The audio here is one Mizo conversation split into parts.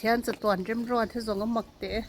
Pathian chatuan remruat hi zawng a mak teh e.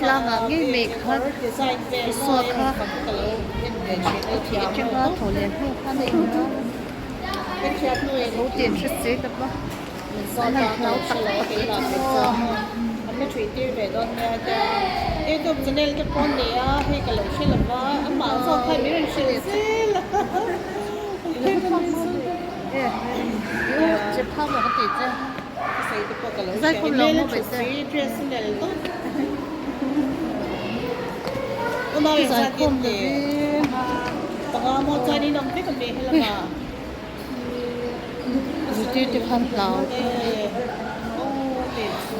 Tlangah ngei mai khan Isua kha a thih atanga thaw leh hnu khan a in a, tho ten hre se ta va, an han hlau tak tak hi chu maw. Zirtirte khan hlau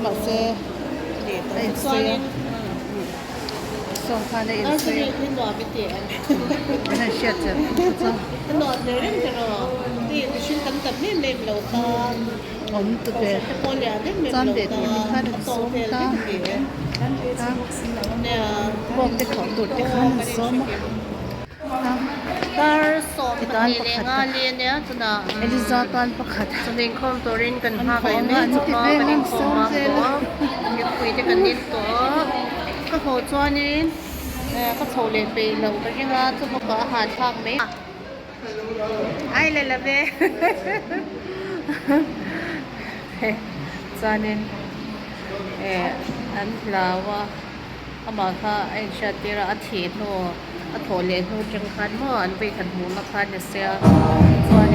mahse a insawi a sawng khan a insawi a an han hriat chian chu awm ta ve chuan ve tur te khan an sawm ta bawk te khawh tur te khan an sawm a. Kar Tan pakhat Eliza tan pakhat an khawh anga an ti vel a an sawm vel a. Ka haw chuanin ka chho leh peih loh ka ring a chu bawkah a han thlak mai ai la la ve chuanin eh an hlau a amah kha a inhriat tir a a thih hnu. A thawh leh hnu tang khan maw an vei khat hmuhna kha ni sia chuan.